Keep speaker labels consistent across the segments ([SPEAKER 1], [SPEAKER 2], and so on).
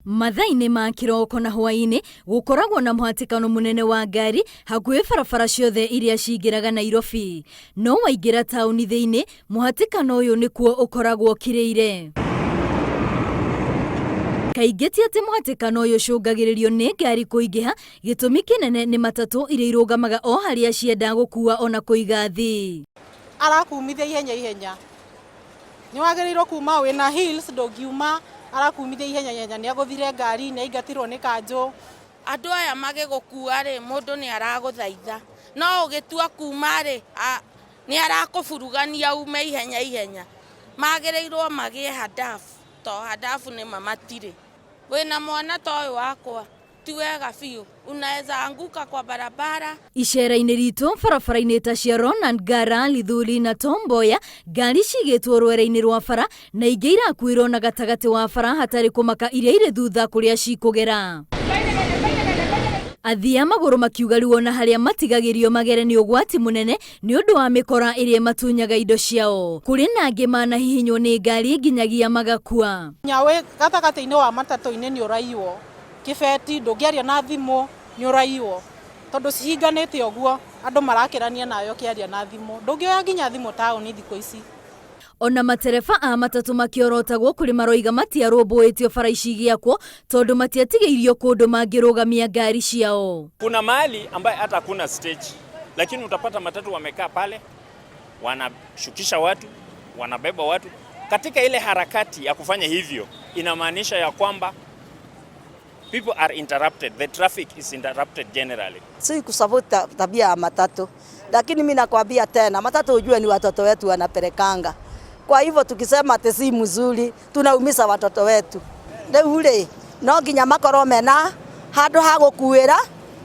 [SPEAKER 1] Mathaa-inĩ ma kĩroko na hwaĩ-inĩ gũkoragwo na mũhatĩkano mũnene wa ngari hakuhĩ barabara ciothe iria cingĩraga Nairobi. No waingĩra taũni thĩinĩ, mũhatĩkano ũyũ nĩkuo ũkoragwo ũkirĩire. Kaingĩ ti atĩ mũhatĩkano ũyũ ũcũngagĩrĩrio nĩ ngari kũingĩha, gĩtũmi kĩnene nĩ matatũ iria irũgamaga o harĩa cienda gũkua ona kũiga athii.
[SPEAKER 2] Arakumithia ihenya ihenya. Nĩ wagĩrĩirwo kuma wĩna heels ndũngiuma arakumithia ihenya ihenya nĩ agũthire ngari nĩ aingatirwo nĩ kanjũ.
[SPEAKER 3] Andũ aya magĩgũkua rĩ, mũndũ nĩ aragũthaitha, no ũgĩtua kuma rĩ, nĩ arakũburugania ume ihenya ihenya. Magĩrĩirwo magĩe handabu, to handabu nĩma matirĩ. Wĩna mwana ta ũyũ wakwa, ti wega biũ, unaweza anguka kwa barabara.
[SPEAKER 1] Icera-inĩ ritũ barabara-inĩ ta cia Ronald Ngara, Lithuli na Tom Mboya, ngari cigĩtwo rwere-inĩ rwa bara na ingĩ irakuĩrwo na gatagatĩ wa bara hatarĩ kũmaka iria irĩ thutha kũrĩa cikũgera. Athii a magũrũ makiuga rĩu ona harĩa matigagĩrio magere nĩ ũgwati mũnene nĩ ũndũ wa mĩkora ĩrĩa ĩmatunyaga indo ciao. Kũrĩ na angĩ manahihinywo nĩ ngari nginyagia magakua.
[SPEAKER 2] Nginya wĩ gatagatĩ-inĩ wa matatũ-inĩ nĩ ũraiywo kĩbeti, ndũngĩaria na thimũ nĩ ũraiywo tondũ cihinganĩte ũguo andũ marakĩrania nawe ũkĩaria na thimũ. Ndũngĩoya nginya thimũ taũni thikũ ici.
[SPEAKER 1] Ona matereba a matatũ makĩorotagwo kũrĩ maroiga matiarũmbũĩtio bara ici igĩakwo tondũ matiatigĩirio kũndũ mangĩrũgamia ngari ciao.
[SPEAKER 4] Kuna mahali ambaye hata hakuna stage, lakini utapata matatu wamekaa pale, wanashukisha watu, wanabeba watu. Katika ile harakati ya kufanya hivyo, inamaanisha ya kwamba people are interrupted, the traffic is interrupted generally.
[SPEAKER 5] Si kusupport tabia ya matatu, lakini mimi nakwambia tena, matatu ujue ni watoto wetu wanapelekanga. Kwa hivyo tukisema ati si mzuri, tunaumiza watoto wetu. Rĩu rĩ, no nginya makorwo mena handũ ha gũkuĩra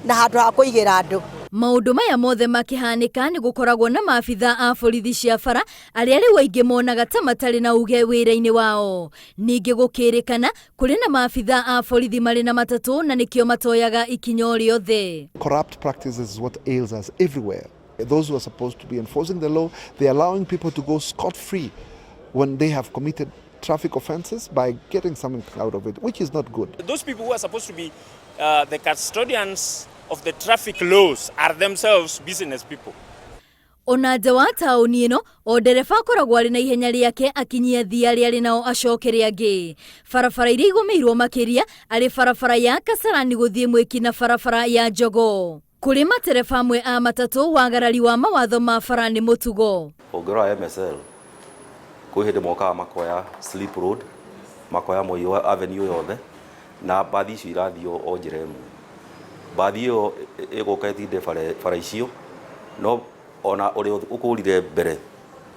[SPEAKER 5] na handũ ha kũigĩra andũ.
[SPEAKER 1] Maũndũ maya mothe makĩhanĩka nĩ gũkoragwo na maabitha a borithi cia bara arĩa rĩu aingĩ monaga ta matarĩ na uge wĩra-inĩ wao. Ningĩ gũkĩrĩkana kũrĩ na maabitha a borithi marĩ na matatũ na nĩkĩo matoyaga ikinya o rĩothe.
[SPEAKER 6] Corrupt practices is what ails us everywhere. Those who are supposed to be enforcing the law, they're allowing people to go scot-free when they have committed traffic offenses by getting something out of it, which is not good.
[SPEAKER 4] Those people who are supposed to be the custodians of the traffic laws are themselves business people.
[SPEAKER 1] Ona nja wa taũni ĩno, o ndereba akoragwo arĩ na ihenya rĩake akinyie athii arĩa arĩ nao acokere angĩ. Barabara iria igũmĩirwo makĩria arĩ barabara ya Kasarani gũthiĩ Mwĩki na barabara ya Jogoo. Kũrĩ matereba amwe a matatũ wagarari wa mawatho ma bara nĩ mũtugo.
[SPEAKER 7] Ũngĩrora MSL, kwĩ hĩndĩ mokaga makoya slip road, makoya Moi Avenue yothe, na mbathi icio irathiĩ o njĩra ĩmwe. Mbathi ĩyo ĩgũka ĩtinde bara icio, no ona ũrĩa ũkũrire mbere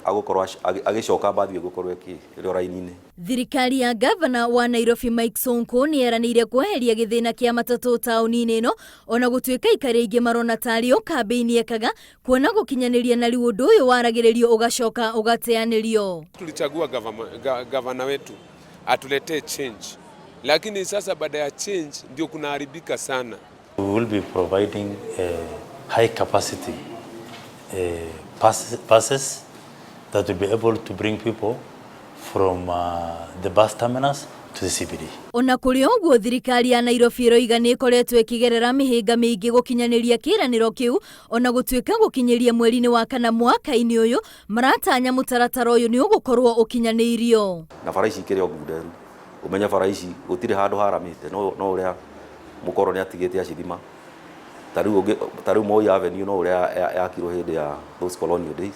[SPEAKER 7] agũkorwo agĩcoka mbathi ĩyo ĩgũkorwo ĩrĩ o raini-inĩ.
[SPEAKER 1] Thirikari ya gavana wa Nairobi Mike Sonko nĩ yeranĩire kweheria gĩthĩna kĩa matatũ taũni-inĩ ĩno ona gũtuĩka aikari aingĩ marona tarĩ o kambĩini ekaga kuona gũkinyanĩria na rĩu ũndũ ũyũ waragĩrĩrio ũgacoka ũgateanĩrio.
[SPEAKER 8] Tulichagua gavana wetu atuletee change, lakini sasa baada ya change ndio kunaharibika sana.
[SPEAKER 9] We will be providing high capacity buses that will be able to bring people from the bus terminus to the CBD.
[SPEAKER 1] Ona kũrĩ ũguo thirikari ya Nairobi ĩroiga nĩ ĩkoretwo ĩkĩgerera mĩhĩnga mĩingĩ gũkinyanĩria kĩĩranĩro kĩu ona gũtuĩka gũkinyĩria mweri-inĩ wa kana mwaka-inĩ ũyũ maratanya mũtaratara ũyũ nĩ ũgũkorwo ũkinyanĩirio.
[SPEAKER 7] Na bara ici ikĩrĩ o ngunderu, ũmenye bara ici gũtirĩ handũ haramĩte, no ũrĩa mũkoroni atigĩte acithima. Ta rĩu Moi Avenue no ũrĩa yakirwo hĩndĩ ya those colonial days.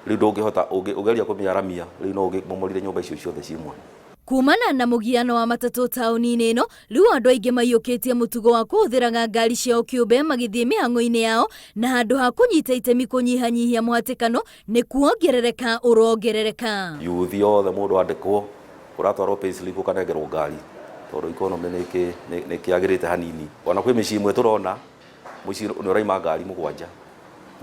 [SPEAKER 7] Rĩu ndũngĩhota, ũgeria kũmĩaramia, rĩu no ũmomorire nyũmba icio ciothe ciĩ mwanya.
[SPEAKER 1] Kumana na mũgiano wa matatũ taũni-inĩ ĩno, rĩu andũ aingĩ maiyũkĩtie mũtugo wa kũhũthĩraga ngari ciao kĩũmbe magĩthiĩ mĩhang'o-inĩ yao na handũ ha kũnyita itemi kũnyihanyihia mũhatĩkano nĩ kuongerereka ũrongerereka.
[SPEAKER 7] Yuthi yothe mũndũ andĩkwo ũratwarwo payslip ũkanengerwo ngari tondũ economy nĩ kĩagĩrĩte hanini. Ona kwĩ mĩciĩ ĩmwe tũrona mũciĩ nĩ ũraima ngari mũgwanja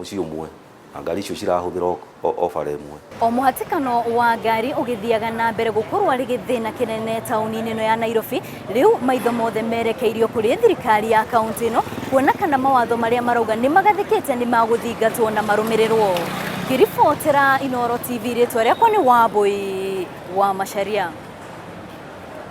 [SPEAKER 7] mũciĩ ũmwe na ngari icio cirahũthĩra o bara ĩmwe.
[SPEAKER 1] O mũhatĩkano wa ngari ũgĩthiaga na mbere gũkorwo arĩ gĩthĩna kĩnene taũni-inĩ ĩno ya Nairobi, rĩu maitho mothe merekeirio kũrĩ thirikari ya kaũntĩ ĩno kuona kana mawatho marĩa marauga nĩ magathĩkĩte nĩ magũthingatwo na marũmĩrĩrwo. Ngĩribotera Inooro TV, rĩtwa rĩakwa nĩ Wambui wa Macharia.